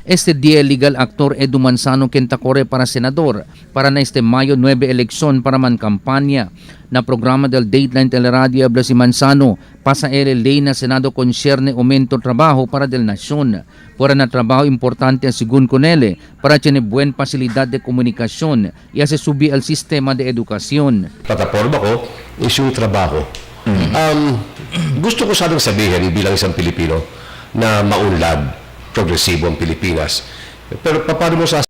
Este día legal actor Edu Manzano kenta corre para senador para na este Mayo 9 eleksyon para man kampanya. Na programa del Dateline Teleradio habla si Manzano pasa el ley na Senado concierne aumento trabajo para del nación. Fuera na trabajo importante según con él para tiene buen facilidad de comunicación y hace subir el sistema de educación. Plataforma ko is yung trabaho. Gusto ko sanang sabihin bilang isang Pilipino na maunlad, progresibo ang Pilipinas. Pero paano mo sa